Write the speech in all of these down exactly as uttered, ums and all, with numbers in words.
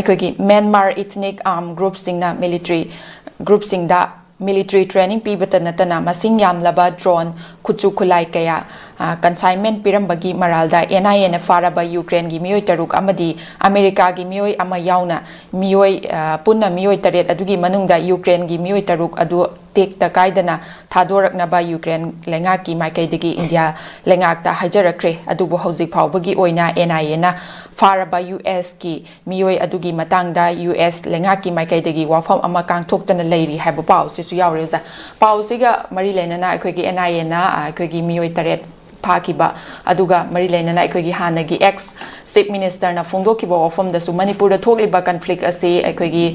ꯑꯩꯈꯣꯏꯒꯤ Myanmar ethnic armed ꯒ꯭ꯔꯨꯞꯁꯤꯡꯅ military ꯒ꯭ꯔꯨꯞꯁꯤꯡꯗ ꯃꯤꯂꯤꯇ꯭ꯔꯤ ꯇ꯭ꯔꯦꯅꯤꯡ ꯄꯤꯕꯇ ꯅꯠꯇꯅ ꯃꯁꯤꯡ ꯌꯥꯝꯂꯕ ꯗ꯭ꯔꯣꯟ, ꯈꯨꯠꯁꯨ ꯈꯨꯠꯂꯥꯏ ꯀꯌꯥ ꯀꯟꯁꯥꯏꯟꯃꯦꯟ ꯄꯤꯔꯝꯕꯒꯤ ꯃꯔꯥꯜꯗ ꯑꯦꯟ ꯑꯥꯏ ꯑꯦꯅ ꯐꯥꯔꯕ ꯌꯨꯀ꯭ꯔꯦꯟꯒꯤ ꯃꯤꯑꯣꯏ ꯇꯔꯨꯛ ꯑꯃꯗꯤ ꯑꯃꯦꯔꯤꯀꯥꯒꯤ ꯃꯤꯑꯣꯏ ꯑꯃ ꯌꯥꯎꯅ ꯃꯤꯑꯣꯏ ꯄꯨꯟꯅ ꯃꯤꯑꯣꯏ ꯇꯔꯦꯠ ꯑꯗꯨꯒꯤ ꯃꯅꯨꯡꯗ ꯌꯨꯀ꯭ꯔꯦꯟꯒꯤ ꯃꯤꯑꯣꯏ ꯇꯔꯨꯛ ꯑꯗꯨ ꯇꯦꯛꯇ ꯀꯥꯏꯗꯅ ꯊꯥꯗꯣꯔꯛꯅꯕ ꯌꯨꯀ꯭ꯔꯦꯟ ꯂꯩꯉꯥꯛꯀꯤ ꯃꯥꯏꯀꯩꯗꯒꯤ ꯏꯟꯗꯤꯌꯥ ꯂꯩꯉꯥꯛꯇ ꯍꯥꯏꯖꯔꯛꯈ꯭ꯔꯦ꯫ ꯑꯗꯨꯕꯨ ꯍꯧꯖꯤꯛ ꯐꯥꯎꯕꯒꯤ ꯑꯣꯏꯅ ꯑꯦꯟ ꯑꯥꯏ ꯑꯦꯅ ꯐꯥꯔꯕ ꯌꯨ ꯑꯦꯁꯀꯤ ꯃꯤꯑꯣꯏ ꯑꯗꯨꯒꯤ ꯃꯇꯥꯡꯗ ꯌꯨ ꯑꯦꯁ ꯂꯩꯉꯥꯛꯀꯤ ꯃꯥꯏꯀꯩꯗꯒꯤ ꯋꯥꯐꯝ ꯑꯃ ꯀꯥꯡꯊꯣꯛꯇꯅ ꯂꯩꯔꯤ ꯍꯥꯏꯕ ꯄꯥꯎ ꯑꯁꯤꯁꯨ ꯌꯥꯎꯔꯦ ꯑꯣꯖꯥ꯫ ꯄꯥꯎꯁꯤꯒ ꯃꯔꯤ ꯂꯩꯅꯅ ꯑꯩꯈꯣꯏꯒꯤ ꯑꯦꯟ ꯑꯥꯏ ꯑꯦꯅ ꯑꯩꯈꯣꯏꯒꯤ ꯃꯤꯑꯣꯏ ꯇꯔꯦꯠ ꯐꯥꯈꯤꯕ ꯑꯗꯨꯒ ꯃꯔꯤ ꯂꯩꯅꯅ ꯑꯩꯈꯣꯏꯒꯤ ꯍꯥꯟꯅꯒꯤ ꯑꯦꯛꯁ ꯆꯤꯐ ꯃꯤꯅꯤꯁꯇꯔꯅ ꯐꯣꯡꯗꯣꯛꯈꯤꯕ ꯋꯥꯐꯝꯗꯁꯨ ꯃꯅꯤꯄꯨꯔꯗ ꯊꯣꯛꯂꯤꯕ ꯀꯟꯐ꯭ꯂꯤꯛ ꯑꯁꯤ ꯑꯩꯈꯣꯏꯒꯤ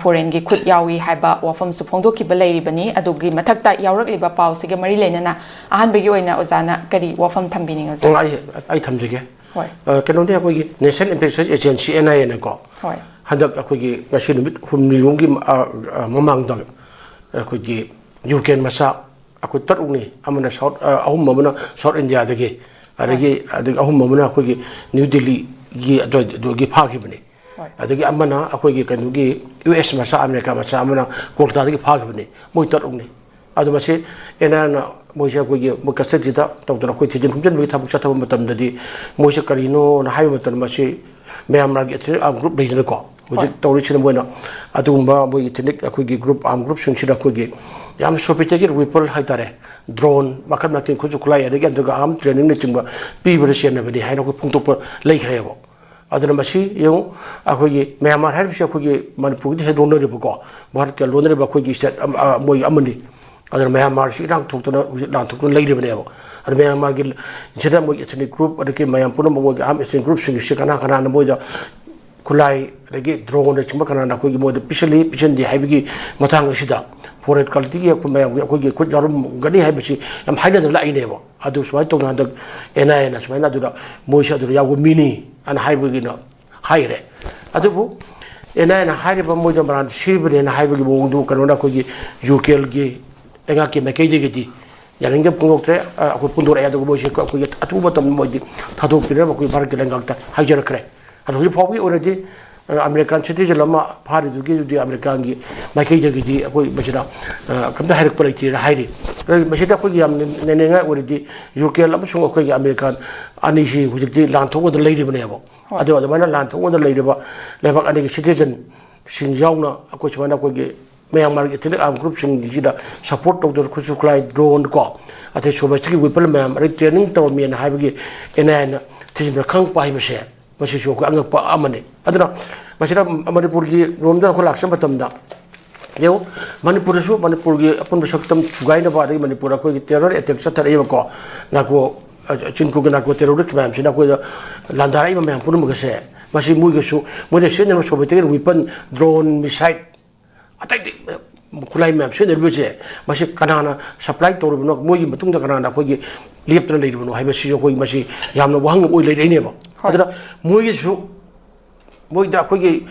ꯐꯣꯔꯦꯟꯒꯤ ꯈꯨꯠ ꯌꯥꯎꯏ ꯍꯥꯏꯕ ꯋꯥꯐꯝꯁꯨ ꯐꯣꯡꯗꯣꯛꯈꯤꯕ ꯂꯩꯔꯤꯕꯅꯤ꯫ ꯑꯗꯨꯒꯤ ꯃꯊꯛꯇ ꯌꯥꯎꯔꯛꯂꯤꯕ ꯄꯥꯎꯁꯤꯒ ꯃꯔꯤ ꯂꯩꯅꯅ ꯑꯍꯥꯟꯕꯒꯤ ꯑꯣꯏꯅ ꯑꯣꯖꯥꯅ ꯀꯔꯤ ꯋꯥꯐꯝ ꯊꯝꯕꯤꯅꯤꯡꯉꯤ ꯑꯣꯖꯥ? ꯑꯣ, ꯑꯩ ꯑꯩ ꯊꯝꯖꯒꯦ꯫ ꯍꯣꯏ꯫ ꯑ, ꯀꯩꯅꯣꯅꯤ, ꯑꯩꯈꯣꯏꯒꯤ ꯅꯦꯁꯅꯦꯜ ꯏꯟꯇꯦꯂꯤꯖꯦꯟꯁ ꯑꯦꯖꯦꯟꯁꯤ, ꯑꯦꯟ ꯑꯥꯏ ꯑꯦꯅꯀꯣ ꯍꯣꯏ꯫ ꯍꯟꯗꯛ ꯑꯩꯈꯣꯏꯒꯤ ꯉꯁꯤ ꯅꯨꯃꯤꯠ ꯍꯨꯝꯅꯤꯔꯣꯝꯒꯤ ꯃ-, ꯑ, ꯑ, ꯃꯃꯥꯡꯗ ꯑꯩꯈꯣꯏꯒꯤ ꯌꯨꯀ꯭ꯔꯦꯟ ꯃꯆꯥ ꯑꯩꯈꯣꯏ ꯇꯔꯨꯛꯅꯤ, ꯑꯃꯅ ꯁꯥꯎꯠ, ꯑ, ꯑꯍꯨꯝ ꯑꯃꯅ ꯁꯥꯎꯠ ꯏꯟꯗꯤꯌꯥꯗꯒꯤ, ꯑꯗꯒꯤ ꯑꯗꯒꯤ ꯑꯍꯨꯝ ꯑꯃꯅ ꯑꯩꯈꯣꯏꯒꯤ ꯅ꯭ꯌꯨ ꯗꯤꯜꯂꯤꯒꯤ ꯑꯗꯨꯋꯥꯏꯗꯒꯤ ꯐꯥꯈꯤꯕꯅꯤ꯫ ꯍꯣꯏ꯫ ꯑꯗꯒꯤ ꯑꯃꯅ ꯑꯩꯈꯣꯏꯒꯤ ꯀꯩꯅꯣꯒꯤ ꯌꯨ ꯑꯦꯁ ꯃꯆꯥ, ꯑꯃꯦꯔꯤꯀꯥ ꯃꯆꯥ ꯑꯃꯅ ꯀꯣꯜꯀꯇꯥꯗꯒꯤ ꯐꯥꯈꯤꯕꯅꯤ꯫ ꯃꯣꯏ ꯇꯔꯨꯛꯅꯤ꯫ ꯑꯗꯨ ꯃꯁꯤ ꯑꯦꯟ ꯑꯥꯏ ꯑꯦꯅ ꯃꯣꯏꯁꯦ ꯑꯩꯈꯣꯏꯒꯤ ꯃꯣꯏ ꯀꯁꯇꯗꯤꯗ ꯇꯧꯗꯅ ꯑꯩꯈꯣꯏ ꯊꯤꯖꯤꯟ ꯍꯨꯝꯖꯤꯟꯕꯒꯤ ꯊꯕꯛ ꯆꯠꯊꯕ ꯃꯇꯝꯗꯗꯤ ꯃꯣꯏꯁꯦ ꯀꯔꯤꯅꯣꯅ ꯍꯥꯏꯕ ꯃꯇꯝꯗ ꯃꯁꯤ ꯃ꯭ꯌꯥꯟꯃꯥꯔꯒꯤ ꯑꯦꯊꯅꯤꯛ ꯑꯥꯔꯝ ꯒ꯭ꯔꯨꯞ ꯂꯩꯗꯅꯀꯣ, ꯍꯧꯖꯤꯛ ꯍꯣꯏ꯫ ꯇꯧꯔꯤꯁꯤꯅ ꯃꯣꯏꯅ ꯑꯗꯨꯒꯨꯝꯕ ꯃꯣꯏꯒꯤ ꯑꯦꯊꯅꯤꯛ ꯑꯩꯈꯣꯏꯒꯤ ꯒ꯭ꯔꯨꯞ, ꯑꯥꯔꯝ ꯒ꯭ꯔꯨꯞꯁꯤꯡꯁꯤꯗ ꯑꯩꯈꯣꯏꯒꯤ ꯌꯥꯝ ꯁꯣꯐꯤꯁꯇꯤꯀꯦꯠ ꯋꯦꯄꯟ ꯍꯥꯏꯇꯥꯔꯦ, ꯗ꯭ꯔꯣꯟ ꯃꯈꯜ ꯃꯈꯜ, ꯈꯨꯠꯁꯨ ꯈꯨꯠꯂꯥꯏ, ꯑꯗꯒꯤ ꯑꯗꯨꯒ ꯑꯥꯔꯝ ꯇ꯭ꯔꯦꯅꯤꯡꯅꯆꯤꯡꯕ ꯄꯤꯕꯗ ꯆꯦꯟꯅꯕꯅꯤ ꯍꯥꯏꯅ ꯑꯩꯈꯣꯏ ꯐꯣꯡꯗꯣꯛꯄ ꯂꯩꯈ꯭ꯔꯦꯕ꯫ ꯑꯗꯨꯅ ꯃꯁꯤ ꯌꯦꯡꯉꯨ, ꯑꯩꯈꯣꯏꯒꯤ ꯃ꯭ꯌꯥꯟꯃꯥꯔ ꯍꯥꯏꯔꯤꯕꯁꯤ ꯑꯩꯈꯣꯏꯒꯤ ꯃꯅꯤꯄꯨꯔꯒꯤꯗꯤ ꯍꯦꯛ ꯂꯣꯟꯅꯔꯤꯕꯀꯣ, ꯚꯥꯔꯠꯀ ꯂꯣꯟꯅꯔꯤꯕ ꯑꯩꯈꯣꯏꯒꯤ ꯁ꯭ꯇꯦꯠ ꯑꯃ, ꯑ, ꯃꯣꯏ ꯑꯃꯅꯤ꯫ ꯑꯗꯨꯅ ꯃ꯭ꯌꯥꯟꯃꯥꯔꯁꯤ ꯏꯔꯥꯡ ꯊꯣꯛꯇꯅ ꯍꯧꯖꯤꯛ ꯂꯥꯟ ꯊꯣꯛꯇꯅ ꯂꯩꯔꯤꯕꯅꯦꯕ꯫ ꯑꯗꯨ ꯃ꯭ꯌꯥꯟꯃꯥꯔꯒꯤ ꯁꯤꯗ ꯃꯣꯏꯒꯤ ꯑꯦꯊꯅꯤꯛ ꯒ꯭ꯔꯨꯞ, ꯑꯗꯒꯤ ꯃꯌꯥꯝ ꯄꯨꯝꯅꯃꯛ ꯃꯣꯏꯒꯤ ꯑꯥꯔꯝ ꯑꯦꯊꯅꯤꯛ ꯒ꯭ꯔꯨꯞꯁꯤꯡꯁꯤ ꯀꯅꯥ ꯀꯅꯥꯅ ꯃꯣꯏꯗ ꯈꯨꯠꯂꯥꯏ, ꯑꯗꯒꯤ ꯗ꯭ꯔꯣꯟꯅꯆꯤꯡꯕ ꯀꯅꯥꯅ ꯑꯩꯈꯣꯏꯒꯤ ꯃꯣꯏꯗ ꯄꯤꯁꯜꯂꯤ, ꯄꯤꯁꯟꯗꯦ ꯍꯥꯏꯕꯒꯤ ꯃꯇꯥꯡ ꯑꯁꯤꯗ ꯐꯣꯔꯦꯟ ꯀꯜꯇꯤꯒꯤ ꯑꯩꯈꯣꯏ ꯃꯌꯥꯝꯒꯤ ꯑꯩꯈꯣꯏꯒꯤ ꯈꯨꯠ ꯌꯥꯎꯔꯝꯒꯅꯤ ꯍꯥꯏꯕꯁꯤ ꯌꯥꯝ ꯍꯥꯏꯅꯗꯅ ꯂꯥꯛꯏꯅꯦꯕ꯫ ꯑꯗꯨ ꯁꯨꯃꯥꯏꯅ ꯇꯧꯗꯅ ꯍꯟꯗꯛ ꯑꯦꯟ ꯑꯥꯏ ꯑꯦꯅ ꯁꯨꯃꯥꯏꯅ ꯑꯗꯨꯗ ꯃꯣꯏꯁꯦ ꯑꯗꯨꯗ ꯌꯥꯎꯕ ꯃꯤꯅꯤ ꯑꯅ ꯍꯥꯏꯕꯒꯤꯅ ꯍꯥꯏꯈ꯭ꯔꯦ꯫ ꯑꯗꯨꯕꯨ ꯑꯦꯟ ꯑꯥꯏ ꯑꯦꯅ ꯍꯥꯏꯔꯤꯕ ꯃꯣꯏꯗ ꯃꯔꯥꯟ ꯁꯤꯔꯤꯕꯅꯦꯅ ꯍꯥꯏꯕꯒꯤ ꯃꯑꯣꯡꯗꯨ ꯀꯩꯅꯣꯅ ꯑꯩꯈꯣꯏꯒꯤ ꯌꯨꯀ꯭ꯔꯦꯟꯒꯤ ꯂꯩꯉꯥꯛꯀꯤ ꯃꯥꯏꯀꯩꯗꯒꯤꯗꯤ ꯌꯥꯅꯤꯡꯗꯕ ꯐꯣꯡꯗꯣꯛꯇ꯭ꯔꯦ꯫ ꯑ, ꯑꯩꯈꯣꯏ ꯐꯣꯡꯗꯣꯔꯛꯑꯦ, ꯑꯗꯨꯒ ꯃꯣꯏꯁꯦ ꯑꯩꯈꯣꯏꯒꯤ ꯑꯊꯨꯕ ꯃꯇꯝꯗ ꯃꯣꯏꯗꯤ ꯊꯥꯗꯣꯛꯄꯤꯅꯕ ꯑꯩꯈꯣꯏ ꯚꯥꯔꯠꯀꯤ ꯂꯩꯉꯥꯛꯇ ꯍꯥꯏꯖꯔꯛꯈ꯭ꯔꯦ꯫ ꯑꯗꯣ ꯍꯧꯖꯤꯛ ꯐꯥꯎꯕꯒꯤ ꯑꯣꯏꯅꯗꯤ ꯑ, ꯑꯃꯦꯔꯤꯀꯥꯟ ꯁꯤꯇꯤꯖꯟ ꯑꯃ ꯐꯥꯔꯤꯗꯨꯒꯤꯗꯨꯗꯤ ꯑꯃꯦꯔꯤꯀꯥꯟꯒꯤ ꯃꯥꯏꯀꯩꯗꯒꯤꯗꯤ ꯑꯩꯈꯣꯏ ꯃꯁꯤꯗ, ꯑ, ꯀꯝꯇ ꯍꯥꯏꯔꯛꯄ ꯂꯩꯇꯦꯅ ꯍꯥꯏꯔꯤ꯫ ꯑꯗꯨꯒ ꯃꯁꯤꯗ ꯑꯩꯈꯣꯏꯒꯤ ꯌꯥꯝꯅ ꯅꯩꯅꯅꯤꯡꯉꯥꯏ ꯑꯣꯏꯔꯤꯗꯤ ꯌꯨꯀ꯭ꯔꯦꯟ ꯑꯃꯁꯨꯡ ꯑꯩꯈꯣꯏꯒꯤ ꯑꯃꯦꯔꯤꯀꯥꯟ ꯑꯅꯤꯁꯤ ꯍꯧꯖꯤꯛꯇꯤ ꯂꯥꯟ ꯊꯣꯛꯅꯗ ꯂꯩꯔꯤꯕꯅꯦꯕ꯫ ꯍꯣꯏ꯫ ꯑꯗꯣ ꯑꯗꯨꯃꯥꯏꯅ ꯂꯥꯟ ꯊꯣꯛꯅꯗ ꯂꯩꯔꯤꯕ ꯂꯩꯕꯥꯛ ꯑꯅꯤꯒꯤ ꯁꯤꯇꯤꯖꯟꯁꯤꯡ ꯌꯥꯎꯅ ꯑꯩꯈꯣꯏ ꯁꯨꯃꯥꯏꯅ ꯑꯩꯈꯣꯏꯒꯤ ꯃ꯭ꯌꯥꯟꯃꯥꯔꯒꯤ ethnic armed groupꯁꯤꯡꯁꯤꯗ support ꯇꯧꯗꯨꯅ ꯈꯨꯠꯁꯨ ꯈꯨꯠꯂꯥꯏ, drone ꯀꯣ, ꯑꯗꯩ Sovietꯀꯤ weapon ꯃꯌꯥꯝ, ꯑꯗꯩ training ꯇꯧꯔꯝꯃꯦꯅ ꯍꯥꯏꯕꯒꯤ NIAꯅ ꯊꯤꯖꯤꯟꯕ ꯈꯪꯉꯛꯄ ꯍꯥꯏꯕꯁꯦ, ꯃꯁꯤꯁꯨ ꯑꯩꯈꯣꯏ ꯑꯉꯛꯄ ꯑꯃꯅꯤ꯫ ꯑꯗꯨꯅ ꯃꯁꯤꯗ ꯃꯅꯤꯄꯨꯔꯒꯤ ꯔꯣꯝꯗ ꯑꯩꯈꯣꯏ ꯂꯥꯛꯆꯕ ꯃꯇꯝꯗ, ꯌꯦꯡꯉꯨ, ꯃꯅꯤꯄꯨꯔꯗꯁꯨ ꯃꯅꯤꯄꯨꯔꯒꯤ ꯑꯄꯨꯟꯕ ꯁꯛꯇꯝ ꯊꯨꯒꯥꯏꯅꯕ, ꯑꯗꯒꯤ ꯃꯅꯤꯄꯨꯔꯗ ꯑꯩꯈꯣꯏꯒꯤ terror attack ꯆꯠꯊꯔꯛꯏꯕꯀꯣ, ꯅꯥꯔꯀꯣ, ꯑ, ꯆꯤꯟꯀꯣꯛꯀꯤ ꯅꯥꯔꯀꯣ terrorist ꯃꯌꯥꯝꯁꯤꯅ ꯑꯩꯈꯣꯏꯗ ꯂꯥꯟꯗꯥꯔꯛꯏꯕ ꯃꯌꯥꯝ ꯄꯨꯝꯅꯃꯛ ꯑꯁꯦ, ꯃꯁꯤ ꯃꯣꯏꯒꯁꯨ, ꯃꯣꯏꯅ ꯁꯤꯖꯤꯟꯅꯔꯤꯕ Sovietꯀꯤ weapon, drone, missile, ꯑꯇꯩꯗꯤ ꯈꯨꯠꯂꯥꯏ ꯃꯌꯥꯝ ꯁꯤꯖꯤꯟꯅꯔꯤꯕꯁꯦ, ꯃꯁꯤ ꯀꯅꯥꯅ supply ꯇꯧꯔꯤꯕꯅꯣ, ꯃꯣꯏꯒꯤ ꯃꯇꯨꯡꯗ ꯀꯅꯥꯅ ꯑꯩꯈꯣꯏꯒꯤ ꯂꯦꯞꯇꯅ ꯂꯩꯔꯤꯕꯅꯣ ꯍꯥꯏꯕꯁꯤꯁꯨ ꯑꯩꯈꯣꯏ ꯃꯁꯤ ꯌꯥꯝꯅ ꯋꯥꯍꯪ ꯑꯃ ꯑꯣꯏ ꯂꯩꯔꯛꯏꯅꯦꯕ꯫ ꯍꯣꯏ꯫ ꯑꯗꯨꯅ ꯃꯣꯏꯒꯤꯁꯨ, ꯃꯣꯏꯗ ꯑꯩꯈꯣꯏꯒꯤ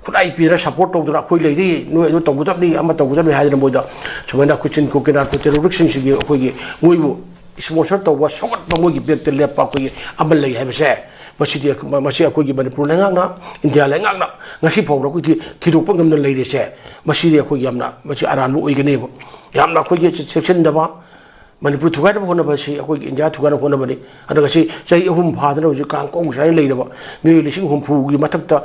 ꯈꯨꯠꯂꯥꯏ ꯄꯤꯔ support ꯇꯧꯗꯅ ꯑꯩꯈꯣꯏ ꯂꯩꯔꯤ, ꯅꯣꯏ ꯑꯗꯨ ꯇꯧꯒꯗꯕꯅꯤ, ꯑꯃ ꯇꯧꯒꯗꯕꯅꯤ ꯍꯥꯏꯗꯅ ꯃꯣꯏꯗ ꯁꯨꯃꯥꯏꯅ ꯑꯩꯈꯣꯏ ꯆꯤꯟꯀꯣꯛꯀꯤ ꯅꯥꯔꯀꯣ terroristꯁꯤꯡꯁꯤꯒꯤ ꯑꯩꯈꯣꯏꯒꯤ ꯃꯣꯏꯕꯨ sponsor ꯇꯧꯕ, ꯁꯧꯒꯠꯄ, ꯃꯣꯏꯒꯤ backꯇ ꯂꯦꯞꯄ ꯑꯩꯈꯣꯏꯒꯤ ꯑꯃ ꯂꯩ ꯍꯥꯏꯕꯁꯦ, ꯃꯁꯤꯗꯤ, ꯃꯁꯤ ꯑꯩꯈꯣꯏꯒꯤ ꯃꯅꯤꯄꯨꯔ ꯂꯩꯉꯥꯛꯅ, ꯏꯟꯗꯤꯌꯥ ꯂꯩꯉꯥꯛꯅ ꯉꯁꯤ ꯐꯥꯎꯕꯗ ꯑꯩꯈꯣꯏꯗꯤ ꯊꯤꯗꯣꯛꯄ ꯉꯝꯗꯅ ꯂꯩꯔꯤꯁꯦ, ꯃꯁꯤꯗꯤ ꯑꯩꯈꯣꯏꯒꯤ ꯌꯥꯝꯅ, ꯃꯁꯤ ꯑꯔꯥꯟꯕ ꯑꯣꯏꯒꯅꯦꯕ꯫ ꯌꯥꯝꯅ ꯑꯩꯈꯣꯏꯒꯤ ꯆꯦꯛꯁꯤꯟꯗꯕ, ꯃꯅꯤꯄꯨꯔ ꯊꯨꯒꯥꯏꯅꯕ ꯍꯣꯠꯅꯕ ꯑꯁꯤ ꯑꯩꯈꯣꯏꯒꯤ ꯏꯟꯗꯤꯌꯥ ꯊꯨꯒꯥꯏꯅꯕ ꯍꯣꯠꯅꯕꯅꯤ꯫ ꯑꯗꯨꯒ ꯁꯤ ꯆꯍꯤ ꯑꯍꯨꯝ ꯐꯥꯗꯅ ꯍꯧꯖꯤꯛ ꯀꯥꯡ ꯀꯣꯡ ꯁꯥꯏꯅ ꯂꯩꯔꯕ ꯃꯤꯑꯣꯏ ꯂꯤꯁꯤꯡ ꯍꯨꯝꯐꯨꯒꯤ ꯃꯊꯛꯇ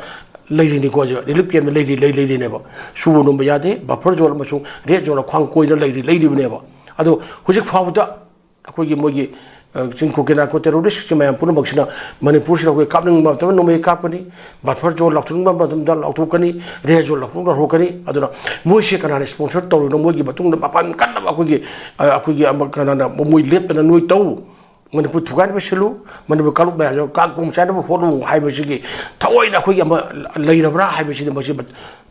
ꯂꯩꯔꯤꯅꯤꯀꯣ, ꯍꯧꯖꯤꯛ relief campꯇ ꯂꯩꯔꯤ, ꯂꯩ, ꯂꯩꯔꯤꯅꯦꯕ꯫ ꯁꯨꯕ ꯅꯣꯝꯕ ꯌꯥꯗꯦ, buffer zone ꯑꯃꯁꯨꯡ red zoneꯅ ꯈ꯭ꯋꯥꯡ ꯀꯣꯏꯅ ꯂꯩꯔꯤ, ꯂꯩꯔꯤꯕꯅꯦꯕ꯫ ꯑꯗꯣ ꯍꯧꯖꯤꯛ ꯐꯥꯎꯕꯗ ꯑꯩꯈꯣꯏꯒꯤ ꯃꯣꯏꯒꯤ, ꯑ, ꯆꯤꯟꯀꯣꯛꯀꯤ ꯅꯥꯔꯀꯣ terroristꯁꯤꯡ ꯃꯌꯥꯝ ꯄꯨꯝꯅꯃꯛꯁꯤꯅ ꯃꯅꯤꯄꯨꯔꯁꯤꯗ ꯑꯩꯈꯣꯏ ꯀꯥꯞꯅꯤꯡꯕ ꯃꯇꯝꯗ ꯅꯣꯡꯃꯩ ꯀꯥꯞꯀꯅꯤ, buffer zone ꯂꯥꯎꯊꯣꯛꯅꯤꯡꯕ ꯃꯇꯝꯗ ꯂꯥꯎꯊꯣꯛꯀꯅꯤ, red zone ꯂꯥꯎꯊꯣꯛꯅꯤꯡꯕ ꯂꯥꯎꯊꯣꯛꯀꯅꯤ꯫ ꯑꯗꯨꯅ ꯃꯣꯏꯁꯦ ꯀꯅꯥꯅ sponsor ꯇꯧꯔꯤꯅꯣ, ꯃꯣꯏꯒꯤ ꯃꯇꯨꯡꯗ ꯃꯄꯥꯟ ꯀꯟꯅꯕ ꯑꯩꯈꯣꯏꯒꯤ, ꯑ, ꯑꯩꯈꯣꯏꯒꯤ ꯑꯃ ꯀꯅꯥꯅ ꯃꯣꯏ ꯂꯦꯞꯇꯅ ꯅꯣꯏ ꯇꯧ, ꯃꯅꯤꯄꯨꯔ ꯊꯨꯒꯥꯏꯅꯕ ꯁꯤꯜꯂꯨ, ꯃꯅꯤꯄꯨꯔ ꯀꯥꯡꯂꯨꯞ ꯃꯌꯥꯝꯁꯦ ꯀꯥꯡ ꯀꯣꯡ ꯆꯥꯏꯅꯕ ꯍꯣꯠꯅꯧ ꯍꯥꯏꯕꯁꯤꯒꯤ ꯊꯑꯣꯏꯅ ꯑꯩꯈꯣꯏꯒꯤ ꯑꯃ ꯂꯩꯔꯕ꯭ꯔꯥ ꯍꯥꯏꯕꯁꯤꯗꯤ ꯃꯁꯤ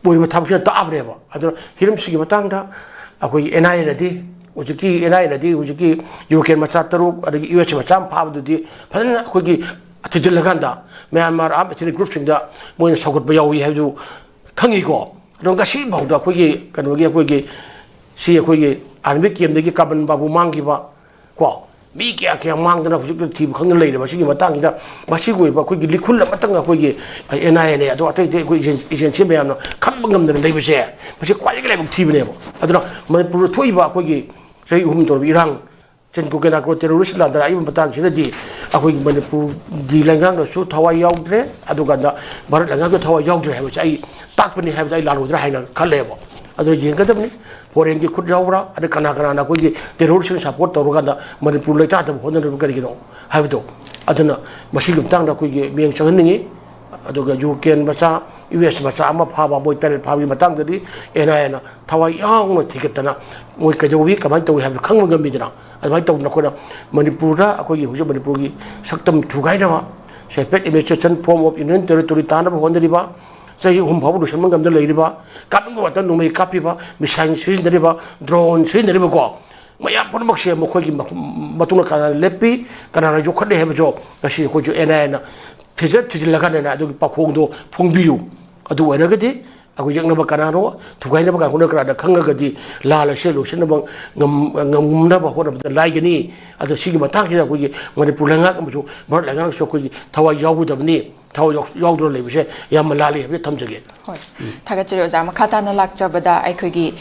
ꯑꯣꯏꯔꯤꯕ ꯊꯕꯛꯁꯤꯅ ꯇꯥꯛꯑꯕꯅꯦꯕ꯫ ꯑꯗꯨꯅ ꯍꯤꯔꯝꯁꯤꯒꯤ ꯃꯇꯥꯡꯗ ꯑꯩꯈꯣꯏꯒꯤ NIAꯅꯗꯤ, ꯍꯧꯖꯤꯛꯀꯤ NIAꯅꯗꯤ ꯍꯧꯖꯤꯛꯀꯤ ꯌꯨꯀ꯭ꯔꯦꯟ ꯃꯆꯥ ꯇꯔꯨꯛ, ꯑꯗꯒꯤ US ꯃꯆꯥ ꯑꯃ ꯐꯥꯕꯗꯨꯗꯤ ꯐꯖꯅ ꯑꯩꯈꯣꯏꯒꯤ ꯊꯤꯖꯤꯜꯂꯀꯥꯟꯗ ꯃ꯭ꯌꯥꯟꯃꯥꯔ armed ethnic groupꯁꯤꯡꯗ ꯃꯣꯏꯅ ꯁꯧꯒꯠꯄ ꯌꯥꯎꯏ ꯍꯥꯏꯕꯗꯨ ꯈꯪꯉꯤꯀꯣ꯫ ꯑꯗꯣ ꯉꯁꯤ ꯐꯥꯎꯗ ꯑꯩꯈꯣꯏꯒꯤ ꯀꯩꯅꯣꯒꯤ, ꯑꯩꯈꯣꯏꯒꯤ ꯁꯤ ꯑꯩꯈꯣꯏꯒꯤ army campꯇꯒꯤ ꯀꯥꯕꯟ ꯕꯥꯕꯨ ꯃꯥꯡꯈꯤꯕ ꯀꯣ, ꯃꯤ ꯀꯌꯥ ꯀꯌꯥ ꯃꯥꯡꯗꯅ ꯍꯧꯖꯤꯛ ꯊꯤꯕ ꯈꯪꯗꯅ ꯂꯩꯔꯤꯕ꯫ ꯁꯤꯒꯤ ꯃꯇꯥꯡꯁꯤꯗ ꯃꯁꯤꯒꯤ ꯑꯣꯏꯕ ꯑꯩꯈꯣꯏꯒꯤ ꯂꯤꯈꯨꯜ ꯑꯃꯇꯪ ꯑꯩꯈꯣꯏꯒꯤ ꯑꯦꯟ ꯑꯥꯏ ꯑꯦꯅꯦ, ꯑꯗꯣ ꯑꯇꯩ ꯑꯇꯩ ꯑꯩꯈꯣꯏ ꯑꯦꯖꯦꯟ-, ꯑꯦꯖꯦꯟꯁꯤ ꯃꯌꯥꯝꯅ ꯈꯪꯕ ꯉꯝꯗꯅ ꯂꯩꯕꯁꯦ, ꯃꯁꯤ ꯈ꯭ꯋꯥꯏꯗꯒꯤ ꯂꯥꯏꯕꯛ ꯊꯤꯕꯅꯦꯕ꯫ ꯑꯗꯨꯅ ꯃꯅꯤꯄꯨꯔꯗ ꯊꯣꯛꯏꯕ ꯑꯩꯈꯣꯏꯒꯤ ꯆꯍꯤ ꯑꯍꯨꯝ ꯇꯧꯔꯤꯕ ꯏꯔꯥꯡ, ꯆꯤꯟ ꯀꯣꯀꯦ ꯅꯥꯔꯀꯣ ꯇꯦꯔꯣꯔꯤꯁ ꯂꯥꯟꯗꯥꯔꯛꯏꯕ ꯃꯇꯥꯡꯁꯤꯗꯗꯤ ꯑꯩꯈꯣꯏꯒꯤ ꯃꯅꯤꯄꯨꯔꯒꯤ ꯂꯩꯉꯥꯛꯅꯁꯨ ꯊꯋꯥꯏ ꯌꯥꯎꯗ꯭ꯔꯦ, ꯑꯗꯨꯀꯥꯟꯗ ꯚꯥꯔꯠ ꯂꯩꯉꯥꯛꯅ ꯊꯋꯥꯏ ꯌꯥꯎꯗ꯭ꯔꯦ ꯍꯥꯏꯕꯁꯦ ꯑꯩ ꯇꯥꯛꯄꯅꯤ ꯍꯥꯏꯕꯗ ꯑꯩ ꯂꯥꯜꯂꯣꯏꯗ꯭ꯔꯥ ꯍꯥꯏꯅ ꯈꯜꯂꯦꯕ꯫ ꯑꯗꯨꯅ ꯌꯦꯡꯒꯗꯕꯅꯤ, ꯐꯣꯔꯦꯟꯒꯤ ꯈꯨꯠ ꯌꯥꯎꯕ꯭ꯔꯥ, ꯑꯗꯩ ꯀꯅꯥ ꯀꯅꯥꯅ ꯑꯩꯈꯣꯏꯒꯤ ꯇꯦꯔꯣꯔꯤꯁꯁꯤꯡ ꯁꯄꯣꯔꯠ ꯇꯧꯔꯀꯥꯟꯗ ꯃꯅꯤꯄꯨꯔ ꯂꯩꯇꯥꯗꯕ ꯍꯣꯠꯅꯔꯤꯕ ꯀꯔꯤꯒꯤꯅꯣ ꯍꯥꯏꯕꯗꯣ꯫ ꯑꯗꯨꯅ ꯃꯁꯤꯒꯤ ꯃꯇꯥꯡꯗ ꯑꯩꯈꯣꯏꯒꯤ ꯃꯤꯠꯌꯦꯡ ꯆꯪꯍꯟꯅꯤꯡꯉꯤ꯫ ꯑꯗꯨꯒ ꯌꯨꯀ꯭ꯔꯦꯟ ꯃꯆꯥ, ꯌꯨ ꯑꯦꯁ ꯃꯆꯥ ꯑꯃ ꯐꯥꯕ, ꯃꯣꯏ ꯇꯔꯦꯠ ꯐꯥꯕꯒꯤ ꯃꯇꯥꯡꯗꯗꯤ ꯑꯦꯟ ꯑꯥꯏ ꯑꯦꯅ ꯊꯋꯥꯏ ꯌꯥꯎꯅ ꯊꯤꯒꯠꯇꯅ ꯃꯣꯏ ꯀꯩꯗꯧꯏ, ꯀꯃꯥꯏꯅ ꯇꯧꯏ ꯍꯥꯏꯕꯗꯨ ꯈꯪꯕ ꯉꯝꯃꯤꯗꯅ꯫ ꯑꯗꯨꯃꯥꯏꯅ ꯇꯧꯗꯅ ꯑꯩꯈꯣꯏꯅ ꯃꯅꯤꯄꯨꯔꯗ, ꯑꯩꯈꯣꯏꯒꯤ ꯍꯧꯖꯤꯛ ꯃꯅꯤꯄꯨꯔꯒꯤ ꯁꯛꯇꯝ ꯊꯨꯒꯥꯏꯅꯕ, separate administration form of Union Territory ꯇꯥꯅꯕ ꯍꯣꯠꯅꯔꯤꯕ, ꯆꯍꯤ ꯑꯍꯨꯝ ꯐꯥꯎꯕ ꯂꯣꯏꯁꯤꯟꯕ ꯉꯝꯗꯅ ꯂꯩꯔꯤꯕ, ꯀꯥꯞꯅꯤꯡꯕ ꯃꯇꯝꯗ ꯅꯣꯡꯃꯩ ꯀꯥꯞꯄꯤꯕ, ꯃꯤꯁꯥꯏꯜ ꯁꯤꯖꯤꯟꯅꯔꯤꯕ, ꯗ꯭ꯔꯣꯟ ꯁꯤꯖꯤꯟꯅꯔꯤꯕꯀꯣ, ꯃꯌꯥꯝ ꯄꯨꯝꯅꯃꯛꯁꯦ ꯃꯈꯣꯏꯒꯤ ꯃ-, ꯃꯇꯨꯡꯗ ꯀꯅꯥꯅ ꯂꯦꯞꯄꯤ, ꯀꯅꯥꯅ ꯌꯣꯛꯈꯠꯂꯤ ꯍꯥꯏꯕꯁꯨ ꯉꯁꯤ ꯑꯩꯈꯣꯏꯁꯨ ꯑꯦꯟ ꯑꯥꯏ ꯑꯦꯅ ꯊꯤꯖ-, ꯊꯤꯖꯤꯜꯂꯀꯥꯟꯗꯅꯦ ꯑꯗꯨꯒꯤ ꯄꯥꯎꯈꯣꯡꯗꯣ ꯐꯣꯡꯕꯤꯌꯨ꯫ ꯑꯗꯨ ꯑꯣꯏꯔꯒꯗꯤ ꯑꯩꯈꯣꯏ ꯌꯦꯛꯅꯕ ꯀꯅꯥꯅꯣ, ꯊꯨꯒꯥꯏꯅꯕ ꯀꯥꯡꯕꯨꯅ ꯀꯅꯥꯅ ꯈꯪꯉꯒꯗꯤ ꯂꯥꯜ ꯑꯁꯤ ꯂꯣꯏꯁꯤꯟꯅꯕ ꯉꯝ-, ꯉꯝꯅꯕ ꯍꯣꯠꯅꯕꯗ ꯂꯥꯏꯒꯅꯤ꯫ ꯑꯗꯣ ꯁꯤꯒꯤ ꯃꯇꯥꯡꯁꯤꯗ ꯑꯩꯈꯣꯏꯒꯤ ꯃꯅꯤꯄꯨꯔ ꯂꯩꯉꯥꯛ ꯑꯃꯁꯨ ꯚꯥꯔꯠ ꯂꯩꯉꯥꯛꯅꯁꯨ ꯑꯩꯈꯣꯏꯒꯤ ꯊꯋꯥꯏ ꯌꯥꯎꯒꯗꯕꯅꯤ꯫ ꯊꯋꯥꯏ ꯌꯥꯎ-, ꯌꯥꯎꯗꯨꯅ ꯂꯩꯕꯁꯦ ꯌꯥꯝꯅ ꯂꯥꯜꯂꯤ ꯍꯥꯏꯕꯁꯦ ꯊꯝꯖꯒꯦ꯫ ꯍꯣꯏ, ꯊꯥꯒꯠꯆꯔꯤ ꯑꯣꯖꯥ꯫ ꯃꯈꯥ ꯇꯥꯅ ꯂꯥꯛꯆꯕꯗ ꯑꯩꯈꯣꯏꯒꯤ